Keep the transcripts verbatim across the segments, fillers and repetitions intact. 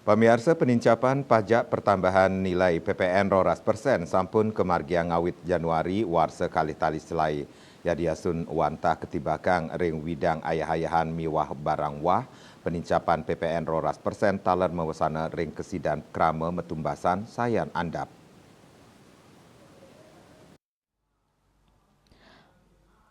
Pamiarsa, panincapan pajak pertambahan nilai P P N roras persen sampun kamargiang ngawit Januari warsa kalih tali selai. Yadiastun wantah katibakang ring widang ayah-ayahan miwah barang wah, panincapan P P N roras persen taler mawasana ring kasidan krama matumbasan sayan andap.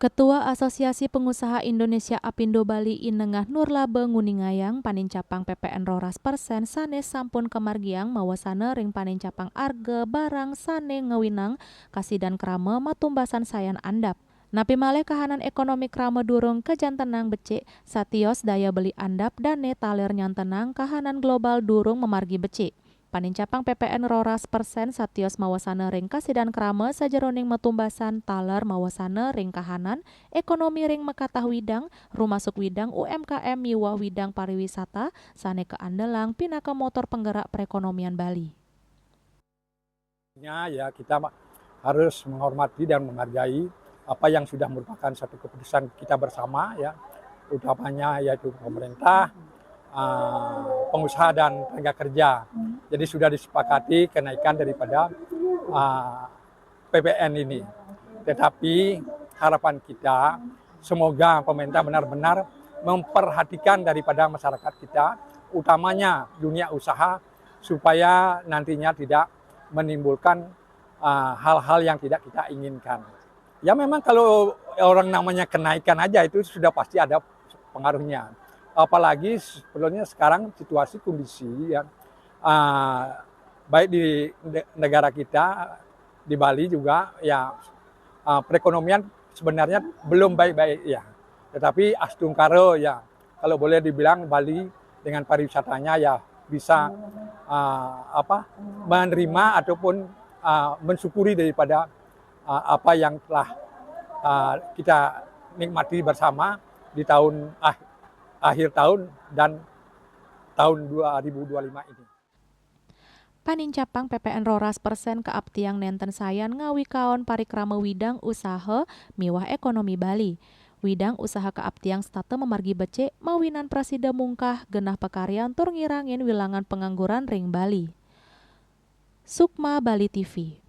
Ketua Asosiasi Pengusaha Indonesia Apindo Bali I Nengah Nurlaba nguningayang panincapang P P N roras persen sane sampun kamargiang mawasana ring panincapang arga barang sane ngawinang kasidan krama matumbasan sayan andap. Napi malih kahanan ekonomi krama durung kajantenang becik, satios daya beli andap dane taler nyantenang kahanan global durung mamargi becik. Panincapang P P N roras persen satios mawasana ring kasidan krama sajeroning matumbasan taler mawasana ring kahanan ekonomi ring makatah widang, rumasuk widang U M K M miwah widang pariwisata sane kaandelang pinaka motor penggerak perekonomian Bali. Ya, ya, kita ma- harus menghormati dan menghargai apa yang sudah merupakan satu keputusan kita bersama, ya, utamanya yaitu pemerintah, ah, pengusaha dan tenaga kerja. Jadi sudah disepakati kenaikan daripada, ah, P P N ini. Tetapi harapan kita semoga pemerintah benar-benar memperhatikan daripada masyarakat kita, utamanya dunia usaha, supaya nantinya tidak menimbulkan, ah, hal-hal yang tidak kita inginkan. Ya, memang kalau orang namanya kenaikan aja itu sudah pasti ada pengaruhnya. Apalagi sebetulnya sekarang situasi kondisi ya, ah, baik di ne- negara kita, di Bali juga ya, ah, perekonomian sebenarnya belum baik-baik ya. Tetapi astungkara ya, kalau boleh dibilang Bali dengan pariwisatanya ya bisa, ah, apa, menerima ataupun, ah, mensyukuri daripada, ah, apa yang telah, ah, kita nikmati bersama di tahun ah- akhir tahun dan tahun dua ribu dua lima ini. Panincapang P P N roras persen kaaptiang nenten sayan ngawikaon parikrama widang usaha miwah ekonomi Bali. Widang usaha kaaptiang setata mamargi becik mawinan prasida mungkah genah pakaryan tur ngirangin wilangan pengangguran ring Bali. Sukma, Bali T V.